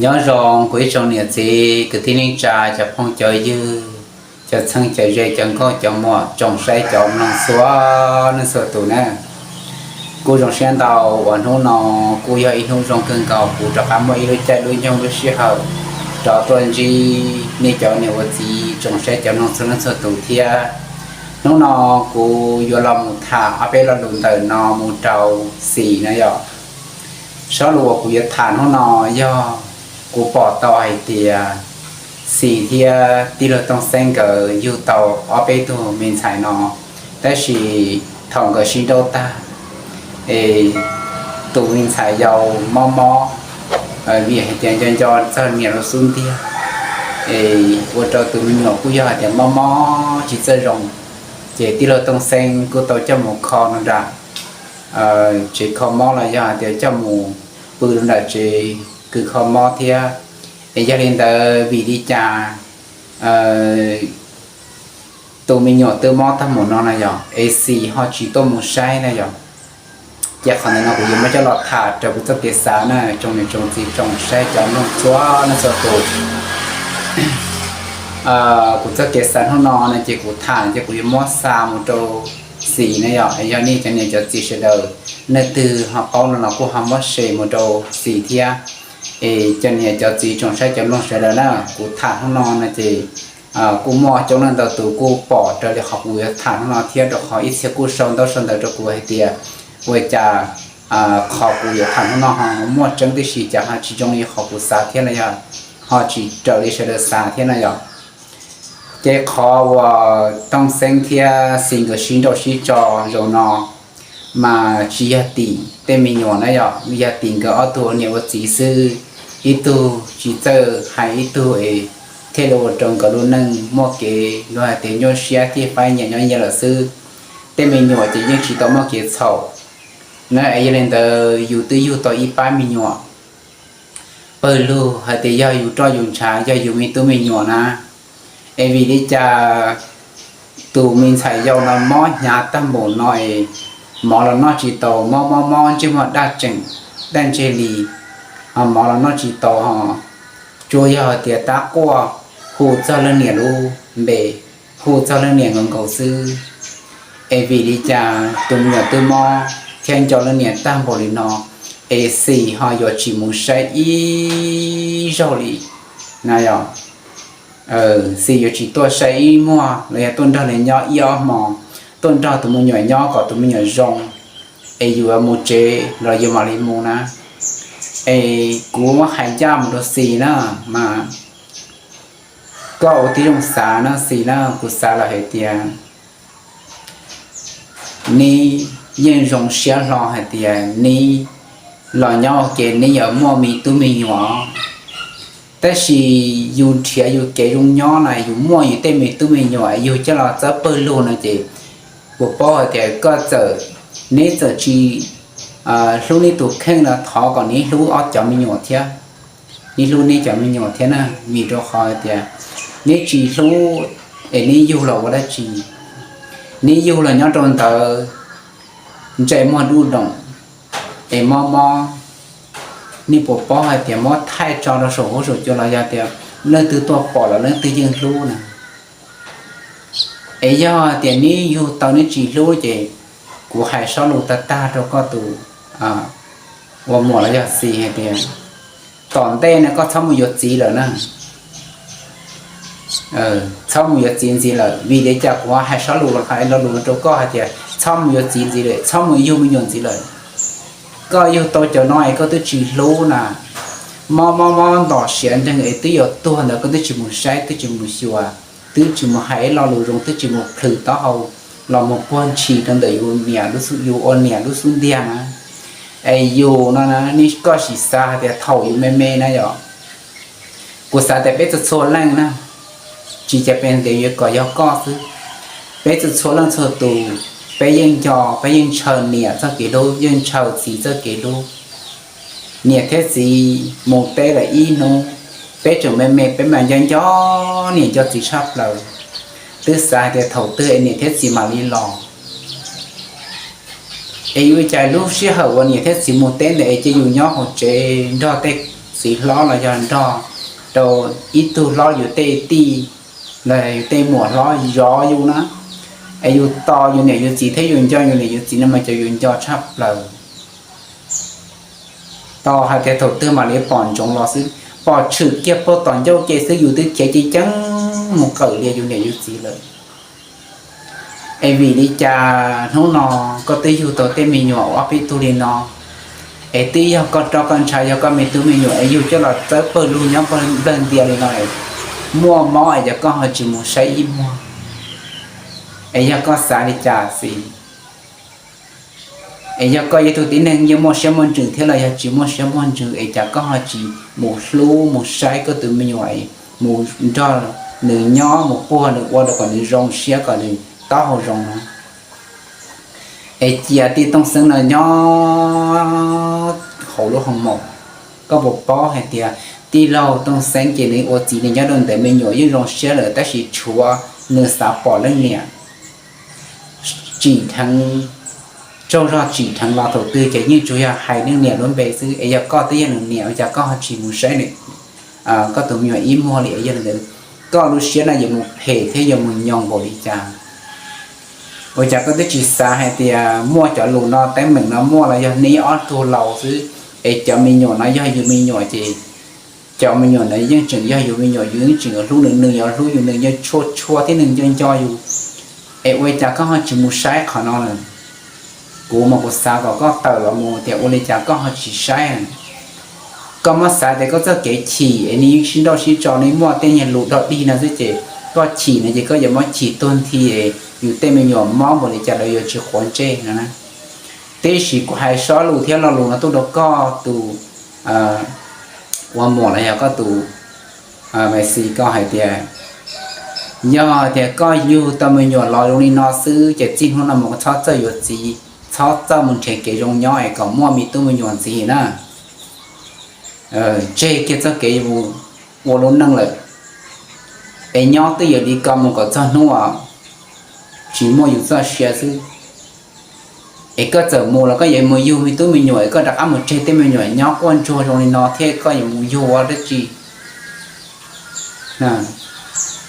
Nyob zoo kuv ib tsoom niam txiv kwv tij neej tsa, cov phooj cov ywg, cov txheeb cov ze, cov nkauj cov muam, tsoom saib cov mloog txhua leej txhua tus na. Kuv zoo siab ntau uas hnub no kuj yog ib hnub zoo kawg nkaus, kuv rov qab muaj ib lub caij lub nyoog lub sij hawm rov tuaj ntsib nej cov niam ua txiv tsoom saib cov mloog txhua leej txhua tus thiab. Hnub no kuv yuav los mus tham ob peb lo lus ntawm no mus rau Xis na yom. Zaj lus uas kuv yuav tham hnub no yog kuv pom tau hais tias Xis thiab tij laug Tooj Xeeb nkawd yug tau ob peb tug me ntxhais no, tab sis thaum nkawd sib nrauj tag es tus me ntxhais yau mob mob, vim hais tias nco nco txog niam lub xub ntiag, es ua rau tus me nyuam kuj yog hais tias mob mob tsis txawj zoo, ces tij laug Tooj Xeeb kuj tau coj mus kho rau nram tsev kho mob los yog hais tias coj mus pw rau nram tsev kws kho mob thiab. Es yog li ntawd vim li cas tus me nyuam twb mob tag mus no na yom, es Xis ho tsis tuaj mus saib na yom. Ces qhov ntawm no kuv yuav muab coj los tham raws kuv txoj kev xav na, tsoom niam tsoom txiv tsoom saib cov mloog txhua leej txhua tus. Kuv txoj kev xav hnub no no ces kuv tham ces kuv yuav muab xa mus rau Xis na yom. Es yog nej cov niam cov txiv sawv daws leej twg ho paub no los kuj ho muab share mus rau Xis thiab. Es cov niam cov txiv tsoom saib cov mloog sawv daws na, kuv tham hnub no no ces kuj muaj coob leej ntau tus kuj pom raws li qhov kuv yuav tham hnub no thiab, rau qhov ib txhia kuj sau ntaub sau ntawv rau kuv hais tias ua cas qhov kuv yuav tham hnub no ho muaj tseeb tib si, cas ho tsis zoo li qhov kuv xav thiab los yog ho tsis raws li sawv daws xav thiab na yom. Ces qhov uas Tooj Xeeb thiab Xis nkawd sib nrauj sib tso zaum no mas tsis yog tim tej me nyuam na yom, yog tim nkawd ob tug ua niam ua txiv xwb. Ib tug tsis txawj hais ib tug es thiaj li ua rau nkawd lub neej muaj kev luag hais tias nyuaj siab thiaj faib nyias nyob nyias lawm xwb. Tej me nyuam ces yeej tsis tau muaj kev txhaum na. Es yog li ntawd yus twb yug tau ib pab me nyuam, pawg lug hais tias yog yus roj yus ntshav, yog yus me tub me nyuam na. Es vim li cas tus me ntxhais yau no mob hnyav tag npaum no es mov los noj tsis tau, mob mob mob ntsej muag daj tseem daj ntseg li, mov los noj tsis tau ho tsuas yog hais tias tab quaj hu txog leej niam lub npe, hu txog leej niam nkaus nkaus xwb. Es vim li cas tus me nyuam twb mob thiab nco leej niam tag npaum li no, es Xis ho yuav tsis mus saib ib zaug li na yom. Xis yuav tsis tuaj saib ib muag los yog tuaj nrog nws nyob ib ob hmo, tuaj nrog tus me nyuam nyob kom tus me nyuam zoo, es yuav mus tsev los yuav mam li mus na. Es kuv muab hais ncaj mus rau Xis na, mas koj ua tib zoo xav na Xis na, kuv xav lawm hais tias neb yeej zoo siab hlo hais tias neb los nyob ua ke neb yuav muaj me tub me nyuam. Tab sis yus nrhiav yus kev zoo nyob na, yus muaj yus tej me tub me nyuam yus coj los txawb pawg lug no ces kuv paub hais tias koj txawm, neb txawm tsis hlub neb tus kheej los thov kom neb hlub ob cov me nyuam thiab, neb hlub neb cov me nyuam thiab na. Vim rau qhov hais tias neb tsis hlub es neb yug los ua dab tsi? Neb yug los nyob rau ntawd ntsej muag dub doom es mob mob, nej puas paub hais tias muab thaij tso rau saum huab saum cua los yog tias leej twg tuaj pom los leej twg yeej hlub na. Es yog tias neb yug tau neb tsis hlub ces kuv hais sob lus tag tag rau koj tus ua muam los yog Xis hais tias tom ntej no koj txhob mus yuav txiv lawm na. Txhob mus yuav txiv ntxiv lawm, vim li cas kuv hais sob lus los hais lo lus no rau koj hais tias txhob mus yuav txiv ntxiv lawm, txhob mus yug me nyuam ntxiv lawm. Koj yug tau cov no es koj twb tsis hlub na, mob mob mob ntom siav nteeg es twb yuav tuag ntawd koj twb tsis mus saib, twb tsis mus xyuas, twb tsis mus hais ib lo lus zoo, twb tsis mus plhws taub hau los mus puag ntshis rau ntawm yus niam, yus ua niam lub xub ntiag na. Es yus no na, nej koj sim xav hais tias thaum yus me me na yom, kuv xav tias peb txhua txhua leej na, tsis cas peb ntev yuav kom yog koj xwb, peb txhua txhua leej txhua tus, peb yeej nco, peb yeej ntshaw niam txoj kev hlub, yeej ntshaw txiv txoj kev hlub. Niam thiab txiv mus teb lawm ib hnub, peb tseem me me peb mas nco nco niam nco txiv tshaj plaws, twb xav hais tias thaum twg es niam thiab txiv mam li los. Es yuav ua cas lub sij hawm uas niam thiab txiv mus teb ntawd es cia yus nyob hauv tsev nrog tej txiv hlob los yog nrog rau ib tug hlob yus tej tij los yog yus tej muam hlob zov yus na, es yus tos yus niam yus txiv thiab yus nco yus niam yus txiv no mas ces yus nco tshaj plaws. Tos hais tias thaum twg mam li pom ntsoov los xwb, pom tshwm kiag puag tom ncauj ke xwb yus twb khiav ceev ceev mus qawm li yus niam yus txiv lawm. Es vim li cas hnub no koj twb yug tau tej me nyuam ob peb tug li no, es twb yog koj roj koj ntsha yog koj me tub me nyuam es yug coj los txawb pawg lug nyob nplawg ntias li no, muaj mob es yog koj ho tsis mus saib ib muag, es yog koj xav li cas xwb? Es yog koj yog ib tug tib neeg yeej muaj siab muaj ntsws thiab los yog tsis muaj siab muaj ntsws es cas koj ho tsis mus hlub mus saib koj tus me nyuam, mus nrog nws nyob mus puag nws ua rau kom nws zoo siab kom nws taub hau zoo no? Es cia tij Tooj Xeeb no nyob hauv lub hoo maum. Koj puas paub hais tias tij laug Tooj Xeeb ces nws ua txiv nws nyob rau ntawm me nyuam yeej zoo siab lawm tab sis tshuav nws xav pom leej niam tsim dheev, tsaug zog tsim dheev los thaum twg ces yeej tsuas yog hais leej niam lub npe xwb. Es yog koj twb yog nws niam ua cas koj ho tsis mus saib koj tus me nyuam ib muag li? Yog li ntawd koj lub siab no yuav mus phem thiab yuav mus nyoos npaum li cas? Ua cas koj twb tsis xav hais tias muaj cov lus no teeb meem no muaj los yog neb ob tug laus xwb, es cov me nyuam no yog yus me nyuam ces cov me nyuam ntawd yeej tseem yog yus me nyuam, yus yeej tseem yuav hlub nws, nws yuav hlub yus, nws yeej tshua tshua thiab nws nco nco yus. Es ua cas koj ho tsis mus saib qhov no lawm? Kuv mas kuv xav kom koj tawm los mus tias ua li cas koj ho tsis saib. Koj muab xav tias koj txoj kev chim es nws yeej sib nrauj sib tso, nws muaj tej nyuag lus dog dig no xwb ces koj chim no ces koj yuav muab chim tuag nthi es yus tej me nyuam mob npaum li cas lawv yuav tsis quav ntsej no na. Tiam sis kuv hais sob lus thiab lo lus no tuaj rau koj tus ua muam los yog koj tus Maiv Xis, koj hais tias yog tias koj yug tau me nyuam los zoo li no xwb ces txij hnub no mus txhob txawj yuav txiv, txhob txawj mus nrhiav kev zoo nyob es kom muaj me tub me nyuam ntxiv na. Tseg kiag txoj kev mus ua lub neej lawm, es nyob twj ywm li ko mus kom txog hnub tsis muaj yus txoj sia xwb. Es koj txawm mus los koj yuav mus yug me tub me nyuam es koj rov qab mus tseg tej me nyuam nyob quaj ntsuag zoo li no thiab koj yuav mus yug ua dab tsi?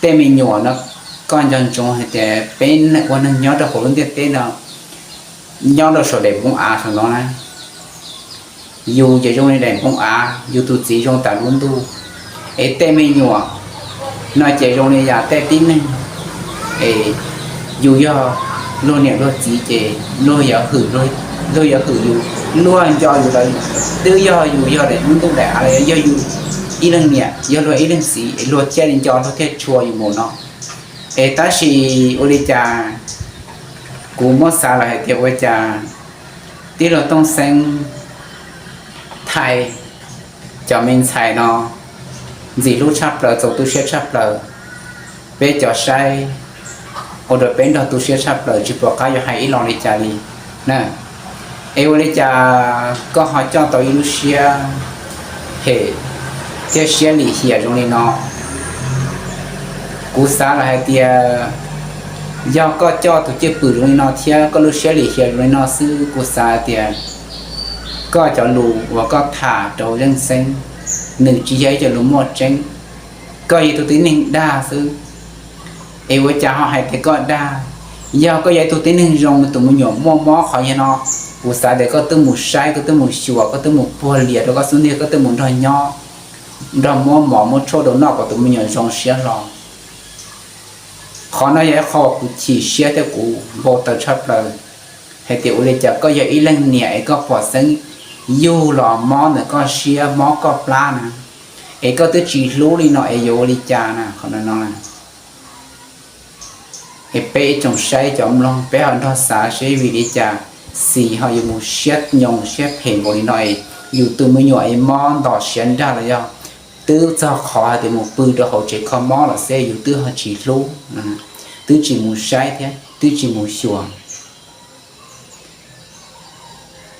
Tej me nyuam no koj nco ntsoov hais tias peb ua neeg nyob rau hauv lub ntiaj teb no, nyob rau saum daim npoo av saum no na, yus ces zoo li daim npoo av, yus tus txiv zoo tas lub ntuj. Es tej me nyuam no ces zoo li yam tej tib neeg, es yus yog luag niam luag txiv ces luag yuav hwm, luag yuav hwm yus, luag nco yus lawm. Twb yog yus yog daim lub ntuj daim av los yog yus ib leeg niam, yog luag ib leeg txiv es luag thiaj li nco, luag thiaj tshua yus mus no. Es tab sis ua li cas kuv muab xav los hais tias ua cas tij laug Tooj Xeeb thaij cov me ntxhais no ntxim hlub tshaj plaws, txaus tu siab tshaj plaws. Peb cov saib ua rau peb nrog tu siab tshaj plaws, tsis pom qab yuav hais ib lo li cas li na. Es ua li cas koj ho coj tau ib lub siab phem thiab siab lim hiam zoo li no? Kuv xav los hais tias yog koj coj tus cwj pwm zoo li no thiab koj lub siab lim hiam zoo li no xwb, kuv xav hais tias koj cov lus uas koj tham rau Zeej Xeeb, nws tsis yog ib co lus muaj tseeb. Koj yog tus tib neeg dag xwb. Es ua cas ho hais tias koj dag? Yog koj yog ib tug tib neeg zoo, tus me nyuam muaj mob qhov yog no, kuv xav tias koj twb mus saib, koj twb mus xyuas, koj twb mus puag lias rau koj xub ntiag, koj twb mus nrog nyob, nrog muab mov muab tshuaj rau noj kom tus me nyuam zoo siab hlo. Qhov no yog ib qho uas kuv chim siab thiab kuv npau taws tshaj plaws, hais tias ua li cas koj yog ib leeg niam es koj pom Xeeb yug los mob ntawm koj siab, mob koj plab na, es koj twb tsis hlub li no es yuav ua li cas na? Qhov no no es peb ib tsoom saib cov mloog peb ho nrog xav seb vim li cas Xis ho yuav mus siab nyoos siab phem npaum li no es yus tus me nyuam es mob ntom siav nrag los yog twb txog qhov hais tias mus pw rau hauv tsev kho mob los xwb yus twb ho tsis hlub, twb tsis mus saib thiab twb tsis mus xyuas.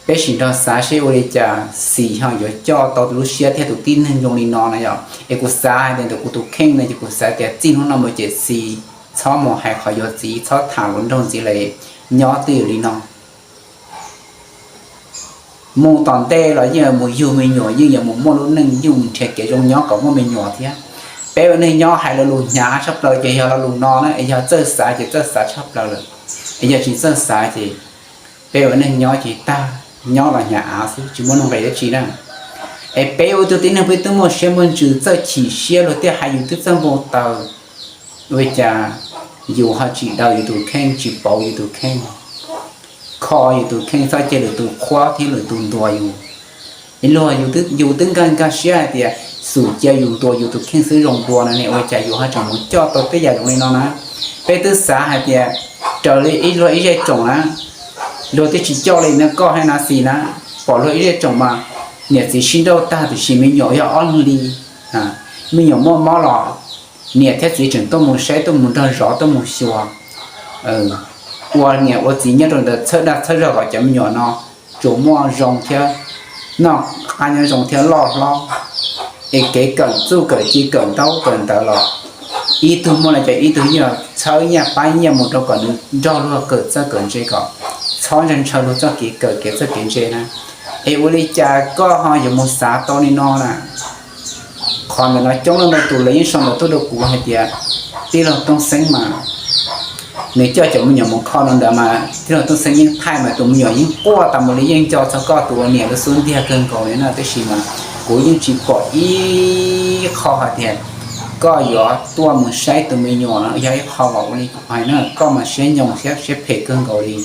Peb sim nrog xav seb ua li cas Xis ho yuav coj tau tus lub siab thiab tus tib neeg zoo li no na yom. Es kuv xav hais tias ntawm kuv tus kheej no ces kuv xav tias txij hnub no mus ces Xis txhob mus hais qhov yuav txiv, txhob tham lus nraug ntxiv lawm, nyob twj ywm li no. Mus tom ntej los yeej yuav mus yug me nyuam, yeej yuav mus muaj lub neej, yeej mus nrhiav kev zoo nyob kom muaj me nyuam thiab. Peb ua neej nyob hais lo lus hnyav tshaj plaws ces yog lo lus no na, es yog txawj xav ces txawj xav tshaj plaws lawm, es yog tsis txawj xav ces peb ua neej nyob ces tag, nyob los hnyav av xwb tsis muaj nuj nqis dab tsi na. Es peb ua tug tib neeg peb twb muaj siab muaj ntsws txawj chim siab, luag tej hais yus twb txawj npau taws, ua cas yus ho tsis daws yus tus kheej, tsis pauv yus tus kheej, kho yus tus kheej, txhob cia lwm tus qhuab thiab lwm tus ntuas yus. Luag yus twb nkag nkag siab hais tias xum cia yus ntuas yus tus kheej xwb zoo dua no ne, ua cas yus ho tseem mus coj tau tej yam zoo li no na? Peb twb xav hais tias raws li ib luag ib zej tsoom na, luag twb tsis coj li no, koj thiab Nab Xis na, pom luag ib zej tsoom mas niam txiv sib nrauj tag tiam sis me nyuam yog ob leeg li, me nyuam muaj mob los niam thiab txiv tseem tuaj mus saib, tuaj mus nrog zov, tuaj mus xyuas, ua niam ua txiv nyob rau ntawd txhawb dag txhawb zog kom cov me nyuam no tsuas muaj zoo thiab, noj qab nyob zoo thiab loj hlob. Es kev kawm txuj kawm ci kawm ntaub kawm ntawv los ib tug muaj li cas ib tug yeej txhawb nyiaj pab nyiaj mus rau kom nws nrog luag kawm txawj kawm ntse kom txhob ntshaw ntshaw luag txoj kev kawm kev txawj kev ntse na. Es ua li cas koj ho yuav mus xav tau li no na? Qhov ntawm no coob leej ntau tus lawv yeej sau ntawv tuaj rau kuv hais tias tij laug Tooj Xeeb mas nws coj cov me nyuam mus kho no ntawd mas tij laug Tooj Xeeb yeej thaij mas tus me nyuam yeej quaj tas mus li, yeej nco txog koj tus ua niam lub xub ntiag kawg nkaus li na. Tab sis mas kuv yeej tsis pom ib qho hais tias koj yuav tuaj mus saib tus me nyuam no yog ib qho uas ua li kuv hais na, koj mas siab nyoos thiab siab phem kawg nkaus li.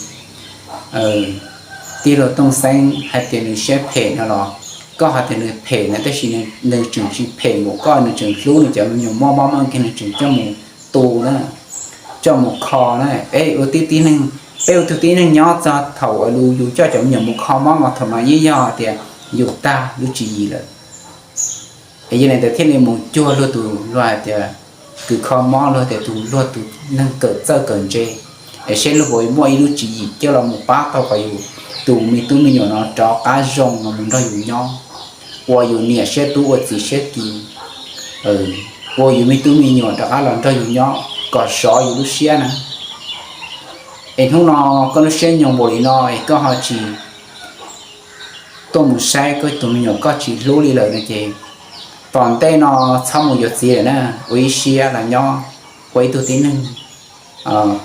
Tij laug Tooj Xeeb hais tias nws siab phem no los koj hais tias nws phem na, tab sis nws tseem tsis phem npaum koj, nws tseem hlub nws cov me nyuam muaj mob muaj nkeeg, nws tseem coj mus tu na, coj mus kho na. Peb ua tib tib neeg, peb ua tug tib neeg nyob txog thaum uas yus coj cov me nyuam mus kho mob mas thaum no yeej yog tias yus tag lub tswv yim lawm. Es yog li ntawd thiaj li mus cuag luag tus luag hais tias kws kho mob, luag tias tus luag tus neeg kawm txawj kawm ntse, es seb luag puas muaj ib lub tswv yim coj los mus pab tau kom yus tus me tub me nyuam no rov qab zoo los mus nrog yus nyob, ua yus niam siab tub ua txiv siab kiv, ua yus me tub me nyuam rov qab los nrog yus nyob kom sov yus lub siab na. Es hnub no koj lub siab nyoos npaum li no es koj ho tsis tuaj mus saib koj tus me nyuam, koj tsis hlub li lawm no ces tom ntej no txhob mus yuav txiv lawm na, ua ib siab los nyob ua ib tug tib neeg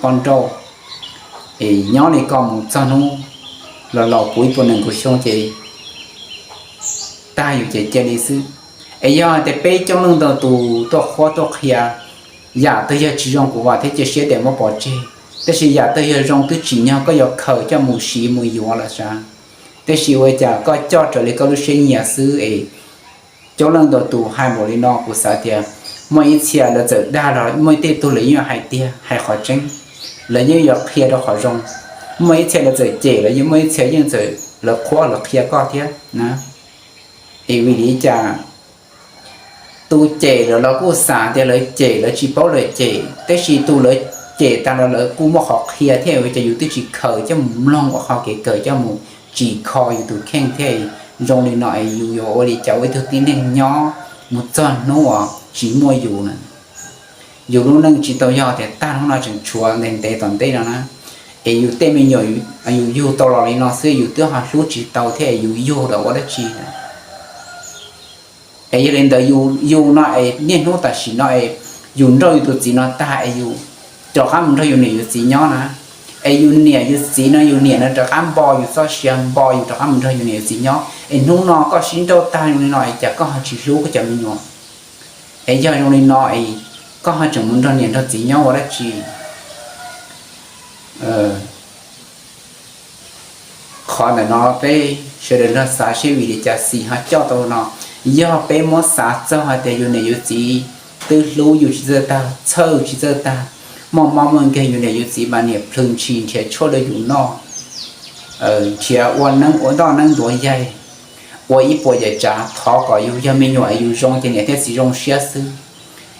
poj nrauj, es nyob li ko mus txog hnub los laus puv ib puas nees nkaum xyoo ces tag yus ces cia li xwb. Es yog tias peb coob leej ntau tus tuaj qhuab tuaj qhia, yam twg yog tsis zoo kuv vam thiab cia siab tias muab pov tseg, tab sis yam twg yog zoo twb tsim nyog koj yuav khaws coj mus siv mus yuav los sav. Tab sis ua cas koj coj raws li koj lub siab nyiam xwb es coob leej ntau tus hais npaum li no kuv xav tias muaj ib txhia lawv txawm dag los muaj tej tug lawv yeej hais tiag hais qhov tseeb, lawv yeej yuav qhia rau qhov zoo. Muaj ib txhia lawv txawm cem los yeej muaj ib txhia yeej txawm lawv qhuab lawv qhia koj thiab na. Es vim li cas tus cem lawv los kuj xav tias lawv cem lawv tsis paub lawv cem, tab sis tus lawv cem tas los lawv kuj muaj qhov qhia thiab, ua cas yus twb tsis khaws coj mus mloog ua qhov kev kawm coj mus tsim kho yus tus kheej thiab. Zoo li no es yus yuav ua li cas ua ib tug tib neeg nyob mus txog hnub uas tsis muaj yus na? Yus lub neej tsis tau yog tias tag hnub no tseem tshuav ntev ntev tom ntej no na. Es yus tej me nyuam yus yug tau los li no xwb yus twb ho hlub tsis tau thiab es yus yug los ua dab tsi? Es yog li ntawd yus no es niaj hnub tam sim no es yus nrauj yus tus txiv no tag es yus rov qab mus nrog yus niam yus txiv nyob na. Es yus niam yus txiv no yus niam no rov qab npo yus txoj sia, npo yus rov qab mus nrog yus niam yus txiv nyob. Es hnub no koj sib nrauj tag zoo li no es cas koj ho tsis hlub koj cov me nyuam? Es yog zoo li no es koj ho tseem mus nrog niam nrog txiv nyob ua dab tsi? Qhov ntawm no peb sawv daws nrog xav seb vim li cas Xis ho coj tau no. Yog peb muab xav txog hais tias yus niam yus txiv twb hlub yus tsis txawj tag, txhawj yus tsis txawj tag, muaj mob muaj nkeeg yus niam yus txiv mas niam plhws ntshis nrhiav tshuaj rau yus noj, nrhiav ua neeb ua noj neeb ntuav yaig, ua ib puas yam tsav thov kom yus yog me nyuam es yus zoo ces niam thiab txiv zoo siab xwb.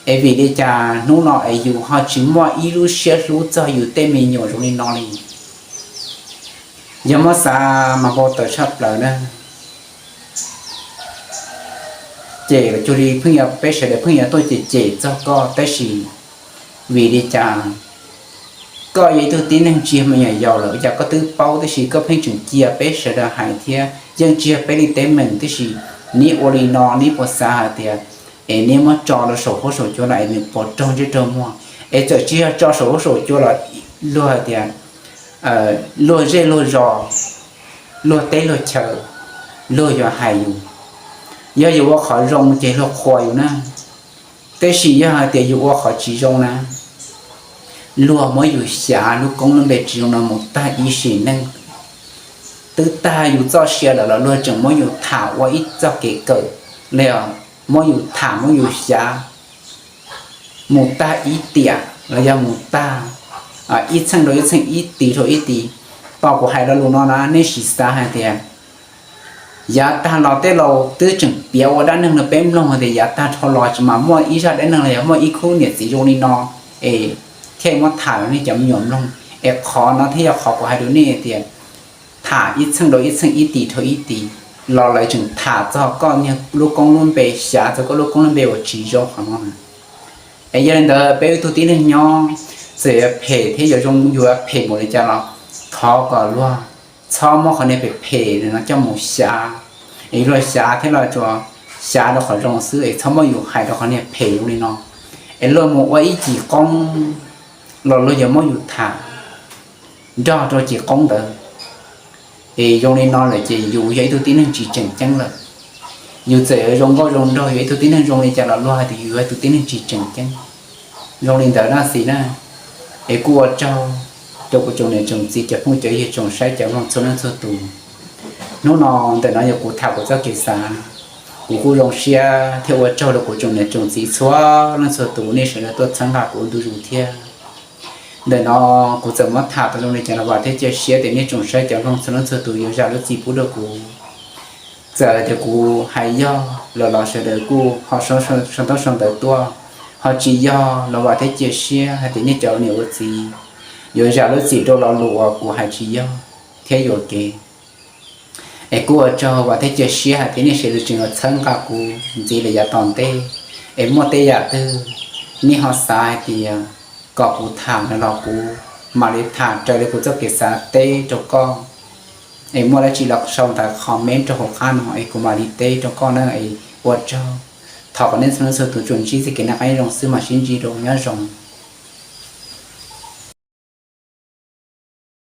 Es vim li cas hnub no es yus ho tsis muaj ib lub siab hlub txog yus tej me nyuam zoo li no li? Yog muab xav mas npau taws tshaj plaws na. Ces cuag li pheej yog peb sawv daws pheej yuav tuaj cem cem txog koj, tab sis vim li cas koj yog ib tug tib neeg tsis yog me nyuam yaus lawm, ua cas koj twb paub tab sis koj pheej tseem cia peb sawv daws hais thiab yeej tsis yog peb li teeb meem, tab sis neb ua li no neb puas xav hais tias es neb muab tso rau saum huab saum cua no es nws puas raug ntsej raug muag? Es txawm tsis yog tso saum huab saum cua los luag hais tias luag zej luag zos, luag teb luag chaw, luag yuav hais yus. Yog yus ua qhov zoo ces luag qhuas yus na, tab sis yog hais tias yus ua qhov tsis zoo na, luag muab yus xyav lub koob lub npe tsis zoo no mus tag ib sim neej. Twb tag yus txoj sia lawm los luag tseem muab yus tham ua ib txoj kev kawm li, muab yus tham muab yus xyav mus tag ib tiam los yog mus tag ib txheej rau ib txheej, ib tis rau ib tis. Tos kuv hais lo lus no na, nej sim xav hais tias yav tag los tej laus twb tseem piav ua dab neeg rau peb mloog hais tias yav tag dhau los tsis mam muaj ib zaj dab neeg los yog muaj ib khub niam txiv zoo li no es thiaj muab tham rau nej cov me nyuam mloog. Es qhov no thiaj yog qhov kuv hais rau nej tias tham ib txheej rau ib txheej, ib tis rau ib tis los lawv tseem tham txog koj niag lub koob lub npe, xyav txog koj lub koob lub npe uas tsis zoo qhov no na. Es yog li ntawd peb ib tug tib neeg nyob, txawm yuav phem thiab yuav zoo yuav phem npaum li cas los thov kom luag txhob muab qhov niag phem phem no coj mus xyav, es luag xyav thiab los tsuas xyav rau qhov zoo xwb es txhob muab yus hais rau qhov niag phem zoo li no. Es luag mus ua ib cim qoob los luag yuav muab yus tham nrog rau cim qoob ntawd. Es zoo li no lawm ces yus yog ib tug tib neeg tsis tseem ceeb lawm. Yus txawm yuav zoo nkauj zoo nraug, yog ib tug tib neeg zoo li cas los luag hais tias yus yog ib tug tib neeg tsis tseem ceeb. Zoo li ntawd na xis na, es kuj ua tsaug rau kuv tsoom niam tsoom txiv cov phooj cov ywg tsoom saib cov mloog txhua leej txhua tus. Hnub no ntawm no yog kuv tham kuv txoj kev xav, kuv kuj zoo siab thiab ua tsaug rau kuv tsoom niam tsoom txiv txhua leej txhua tus nej sawv daws tuaj txhawb nqa kuv ua ntu zus thiab. Ntawm no kuv txawm muab tham tau zoo li cas los vam thiab cia siab tias nej tsoom saib cov mloog txhua leej txhua tus yuav zam lub txim pub rau kuv. Txawm tias kuv hais yog los los sawv daws kuj ho sau ntawv tuaj, ho tsis yog los vam thiab cia siab hais tias nej cov niam ua txiv yuav zam lub txim rau lo lus uas kuv hais tsis yog thiab yuam kev. Es kuj ua tsaug vam thiab cia siab hais tias nej sawv daws tseem yuav txhawb nqa kuv ntxiv li yav tom ntej. Es muaj tej yam twg nej ho xav hais tias kom kuv tham no los kuv mam li tham raws li kuv txoj kev xav teb rau koj. Es muaj dab tsi los sau ntawv comment rau hauv qab no es kuv mam li teb rau koj na. Es ua tsaug, thov kom nej txhua leej txhua tus tsuas ntsib txoj kev noj qab nyob zoo xwb, mam sib ntsib dua nyob zoo.